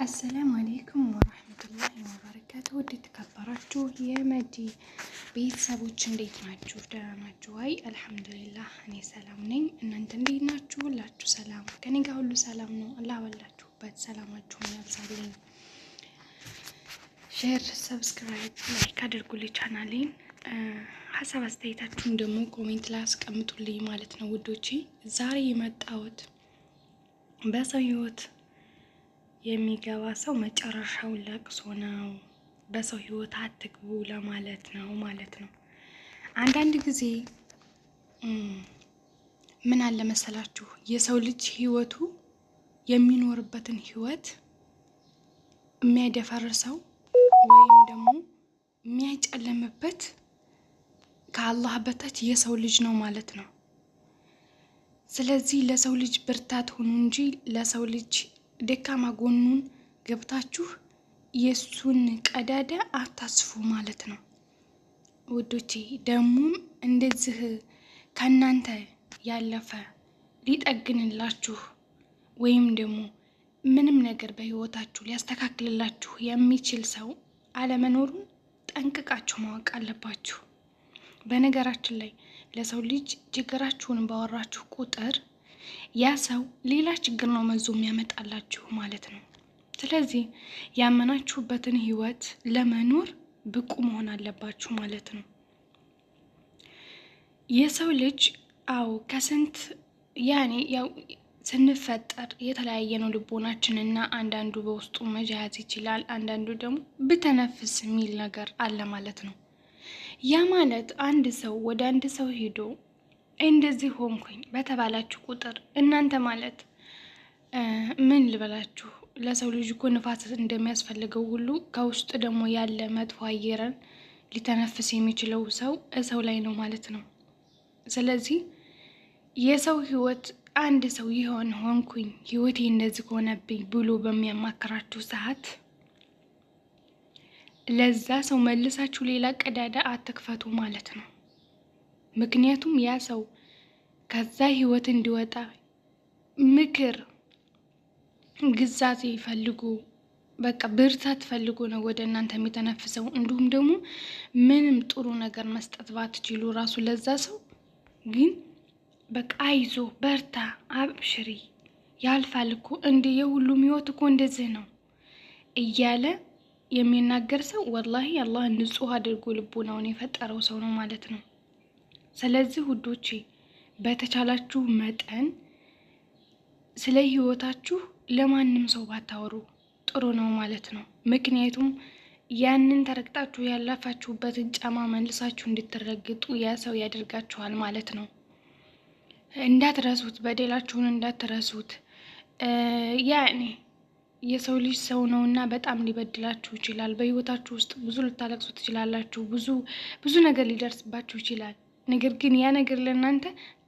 السلام عليكم ورحمة الله وبركاته። ውድ የተከበራችሁ የመዲ ቤተሰቦች እንዴት ናችሁ? ደህና ናችሁ ወይ? الحمد لله እኔ ሰላም ነኝ። እናንተ እንዴት ናችሁ? ሁላችሁ ሰላም ከኔ ጋር ሁሉ ሰላም ነው። አላህ ባላችሁበት ሰላማችሁን ያብዛልኝ። Share፣ subscribe፣ like አድርጉልኝ ቻናሌን። ሀሳብ አስተያየታችሁን ደግሞ comment ላይ አስቀምጡልኝ ማለት ነው ውዶቼ። ዛሬ የመጣሁት በሰው ህይወት የሚገባ ሰው መጨረሻው ለቅሶ ነው። በሰው ህይወት አትግቡ ለማለት ነው ማለት ነው። አንዳንድ ጊዜ ምን አለ መሰላችሁ፣ የሰው ልጅ ህይወቱ የሚኖርበትን ህይወት የሚያደፈርሰው ወይም ደግሞ የሚያጨልምበት ከአላህ በታች የሰው ልጅ ነው ማለት ነው። ስለዚህ ለሰው ልጅ ብርታት ሁኑ እንጂ ለሰው ልጅ ደካማ ጎኑን ገብታችሁ የእሱን ቀዳዳ አታስፉ ማለት ነው ውዶቼ። ደግሞም እንደዚህ ከእናንተ ያለፈ ሊጠግንላችሁ ወይም ደግሞ ምንም ነገር በህይወታችሁ ሊያስተካክልላችሁ የሚችል ሰው አለመኖሩን ጠንቅቃችሁ ማወቅ አለባችሁ። በነገራችን ላይ ለሰው ልጅ ችግራችሁን ባወራችሁ ቁጥር ያ ሰው ሌላ ችግር ነው መዞ የሚያመጣላችሁ ማለት ነው። ስለዚህ ያመናችሁበትን ህይወት ለመኖር ብቁ መሆን አለባችሁ ማለት ነው። የሰው ልጅ አዎ ከስንት ያኔ ያው ስንፈጠር የተለያየ ነው ልቦናችን እና አንዳንዱ በውስጡ መጃያዝ ይችላል፣ አንዳንዱ ደግሞ ብተነፍስ የሚል ነገር አለ ማለት ነው። ያ ማለት አንድ ሰው ወደ አንድ ሰው ሄዶ እንደዚህ ሆንኩኝ በተባላችሁ ቁጥር እናንተ ማለት ምን ልበላችሁ፣ ለሰው ልጅ እኮ ንፋስ እንደሚያስፈልገው ሁሉ ከውስጥ ደግሞ ያለ መጥፎ አየርን ሊተነፍስ የሚችለው ሰው ሰው ላይ ነው ማለት ነው። ስለዚህ የሰው ህይወት አንድ ሰው ይሆን ሆንኩኝ ህይወቴ እንደዚህ ከሆነብኝ ብሎ በሚያማክራችሁ ሰዓት ለዛ ሰው መልሳችሁ ሌላ ቀዳዳ አትክፈቱ ማለት ነው። ምክንያቱም ያ ሰው ከዛ ህይወት እንዲወጣ ምክር፣ ግዛዜ ፈልጎ በቃ ብርታት ፈልጎ ነው ወደ እናንተ የሚተነፍሰው። እንዲሁም ደግሞ ምንም ጥሩ ነገር መስጠት ባትችሉ ራሱ ለዛ ሰው ግን በቃ አይዞ፣ በርታ፣ አብሽሪ፣ ያልፋል እኮ እንደ የሁሉም ህይወት እኮ እንደዚህ ነው እያለ የሚናገር ሰው ወላሂ አላህ ንጹሕ አድርጎ ልቦናውን የፈጠረው ሰው ነው ማለት ነው። ስለዚህ ውዶቼ በተቻላችሁ መጠን ስለ ህይወታችሁ ለማንም ሰው ባታወሩ ጥሩ ነው ማለት ነው። ምክንያቱም ያንን ተረግጣችሁ ያለፋችሁበትን ጫማ መልሳችሁ እንድትረግጡ ያ ሰው ያደርጋችኋል ማለት ነው። እንዳትረሱት፣ በደላችሁን እንዳትረሱት። ያኔ የሰው ልጅ ሰው ነው እና በጣም ሊበድላችሁ ይችላል። በህይወታችሁ ውስጥ ብዙ ልታለቅሱ ትችላላችሁ። ብዙ ብዙ ነገር ሊደርስባችሁ ይችላል። ነገር ግን ያ ነገር ለእናንተ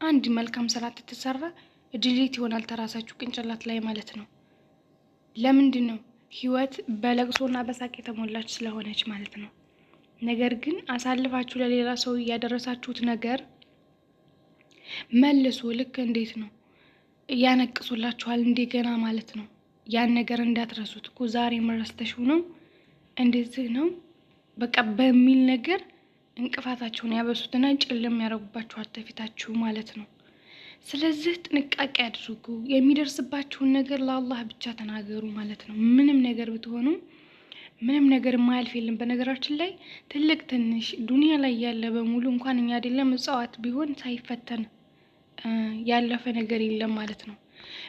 አንድ መልካም ስራ ትተሰራ delete ይሆናል ተራሳችሁ ቅንጭላት ላይ ማለት ነው። ለምንድን ነው? ህይወት በለቅሶና በሳቅ የተሞላች ስለሆነች ማለት ነው። ነገር ግን አሳልፋችሁ ለሌላ ሰው እያደረሳችሁት ነገር መልሶ ልክ እንዴት ነው እያነቅሱላችኋል እንደገና ማለት ነው። ያን ነገር እንዳትረሱት እኮ ዛሬ መረስተሽው ነው እንደዚህ ነው በቃ በሚል ነገር እንቅፋታቸውን ያበሱትና ጭልም ያደርጉባችኋል ተፊታችሁ ማለት ነው። ስለዚህ ጥንቃቄ አድርጉ። የሚደርስባችሁን ነገር ለአላህ ብቻ ተናገሩ ማለት ነው። ምንም ነገር ብትሆኑ ምንም ነገር የማያልፍ የለም። በነገራችን ላይ ትልቅ ትንሽ ዱንያ ላይ ያለ በሙሉ እንኳን እኛ አይደለም እጽዋት ቢሆን ሳይፈተን ያለፈ ነገር የለም ማለት ነው።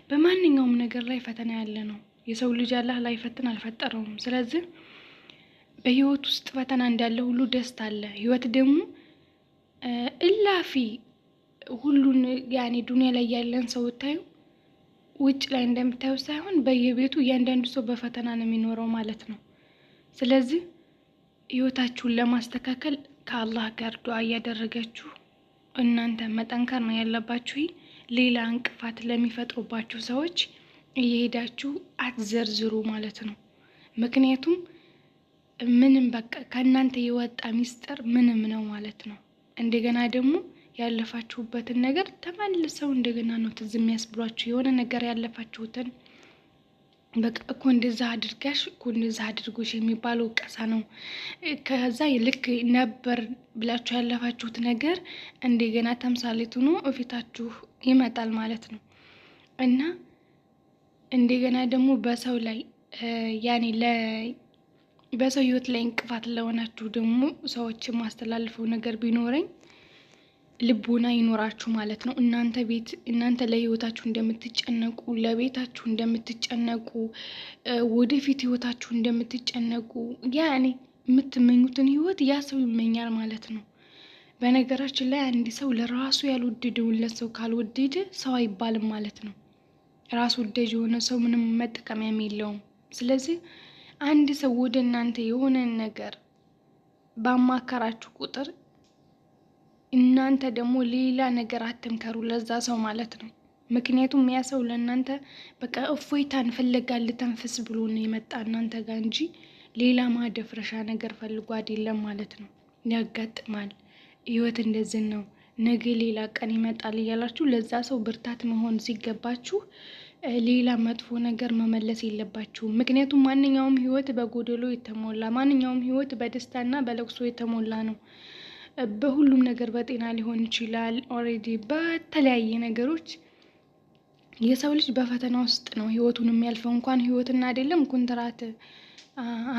በማንኛውም ነገር ላይ ፈተና ያለ ነው። የሰው ልጅ አላህ ላይፈትን አልፈጠረውም። ስለዚህ በህይወት ውስጥ ፈተና እንዳለ ሁሉ ደስታ አለ። ህይወት ደግሞ እላፊ ሁሉን ያኔ ዱንያ ላይ ያለን ሰው ብታዩ ውጭ ላይ እንደምታዩ ሳይሆን በየቤቱ እያንዳንዱ ሰው በፈተና ነው የሚኖረው ማለት ነው። ስለዚህ ህይወታችሁን ለማስተካከል ከአላህ ጋር ዱዓ እያደረጋችሁ እናንተ መጠንከር ነው ያለባችሁ። ሌላ እንቅፋት ለሚፈጥሩባችሁ ሰዎች እየሄዳችሁ አትዘርዝሩ ማለት ነው። ምክንያቱም ምንም በቃ ከእናንተ የወጣ ሚስጥር ምንም ነው ማለት ነው። እንደገና ደግሞ ያለፋችሁበትን ነገር ተመልሰው እንደገና ነው ትዝ የሚያስብሏችሁ። የሆነ ነገር ያለፋችሁትን በቃ እኮ እንደዛ አድርጋሽ እኮ እንደዛ አድርጎሽ የሚባለው ወቀሳ ነው። ከዛ ልክ ነበር ብላችሁ ያለፋችሁት ነገር እንደገና ተምሳሌት ሆኖ እፊታችሁ ይመጣል ማለት ነው። እና እንደገና ደግሞ በሰው ላይ ያኔ በሰው ህይወት ላይ እንቅፋት ለሆናችሁ ደግሞ ሰዎች የማስተላልፈው ነገር ቢኖረኝ ልቦና ይኖራችሁ ማለት ነው። እናንተ ቤት እናንተ ለህይወታችሁ እንደምትጨነቁ፣ ለቤታችሁ እንደምትጨነቁ፣ ወደፊት ህይወታችሁ እንደምትጨነቁ፣ ያኔ የምትመኙትን ህይወት ያ ሰው ይመኛል ማለት ነው። በነገራችን ላይ አንድ ሰው ለራሱ ያልወደደውን ለሰው ካልወደደ ሰው አይባልም ማለት ነው። ራስ ወዳጅ የሆነ ሰው ምንም መጠቀሚያም የለውም። ስለዚህ አንድ ሰው ወደ እናንተ የሆነን ነገር ባማከራችሁ ቁጥር እናንተ ደግሞ ሌላ ነገር አትምከሩ ለዛ ሰው ማለት ነው። ምክንያቱም ያ ሰው ለእናንተ በቃ እፎይታን ፍለጋ ልተንፍስ ብሎ ነው የመጣ እናንተ ጋር እንጂ ሌላ ማደፍረሻ ነገር ፈልጎ አይደለም ማለት ነው። ያጋጥማል፣ ህይወት እንደዚህ ነው፣ ነገ ሌላ ቀን ይመጣል እያላችሁ ለዛ ሰው ብርታት መሆን ሲገባችሁ ሌላ መጥፎ ነገር መመለስ የለባችሁም። ምክንያቱም ማንኛውም ህይወት በጎደሎ የተሞላ፣ ማንኛውም ህይወት በደስታና በለቅሶ የተሞላ ነው። በሁሉም ነገር በጤና ሊሆን ይችላል። Already በተለያየ ነገሮች የሰው ልጅ በፈተና ውስጥ ነው ህይወቱን የሚያልፈው። እንኳን ህይወትና አይደለም ኮንትራት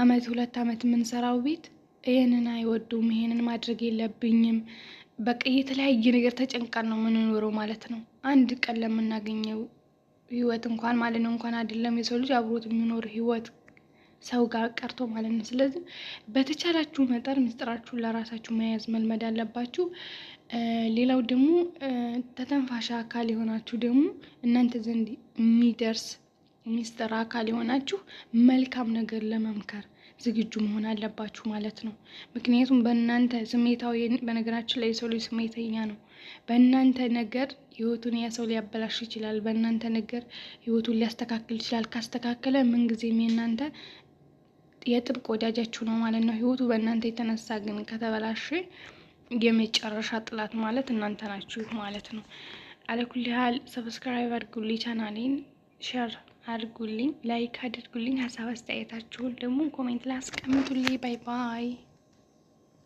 አመት 2 አመት የምንሰራው ቤት ይህንን አይወዱም፣ ይሄንን ማድረግ የለብኝም፣ በቃ የተለያየ ነገር ተጨንቀን ነው የምንኖረው ማለት ነው። አንድ ቀን ለምናገኘው ህይወት እንኳን ማለት ነው፣ እንኳን አይደለም የሰው ልጅ አብሮት የሚኖር ህይወት ሰው ጋር ቀርቶ ማለት ነው። ስለዚህ በተቻላችሁ መጠን ምስጢራችሁን ለራሳችሁ መያዝ መልመድ አለባችሁ። ሌላው ደግሞ ተተንፋሻ አካል የሆናችሁ ደግሞ እናንተ ዘንድ የሚደርስ ሚስጥር አካል የሆናችሁ መልካም ነገር ለመምከር ዝግጁ መሆን አለባችሁ ማለት ነው። ምክንያቱም በእናንተ ስሜታዊ፣ በነገራችን ላይ የሰው ልጅ ስሜተኛ ነው። በእናንተ ነገር ህይወቱን ያ ሰው ሊያበላሽ ይችላል። በእናንተ ነገር ህይወቱን ሊያስተካክል ይችላል። ካስተካከለ ምንጊዜም የእናንተ የጥብቅ ወዳጃችሁ ነው ማለት ነው። ህይወቱ በእናንተ የተነሳ ግን ከተበላሸ የመጨረሻ ጥላት ማለት እናንተ ናችሁ ማለት ነው። አለኩል ያህል subscribe አድርጉልኝ፣ ቻናሌን share አድርጉልኝ፣ like አድርጉልኝ። ሀሳብ አስተያየታችሁን ደግሞ comment ላይ አስቀምጡልኝ። Bye bye።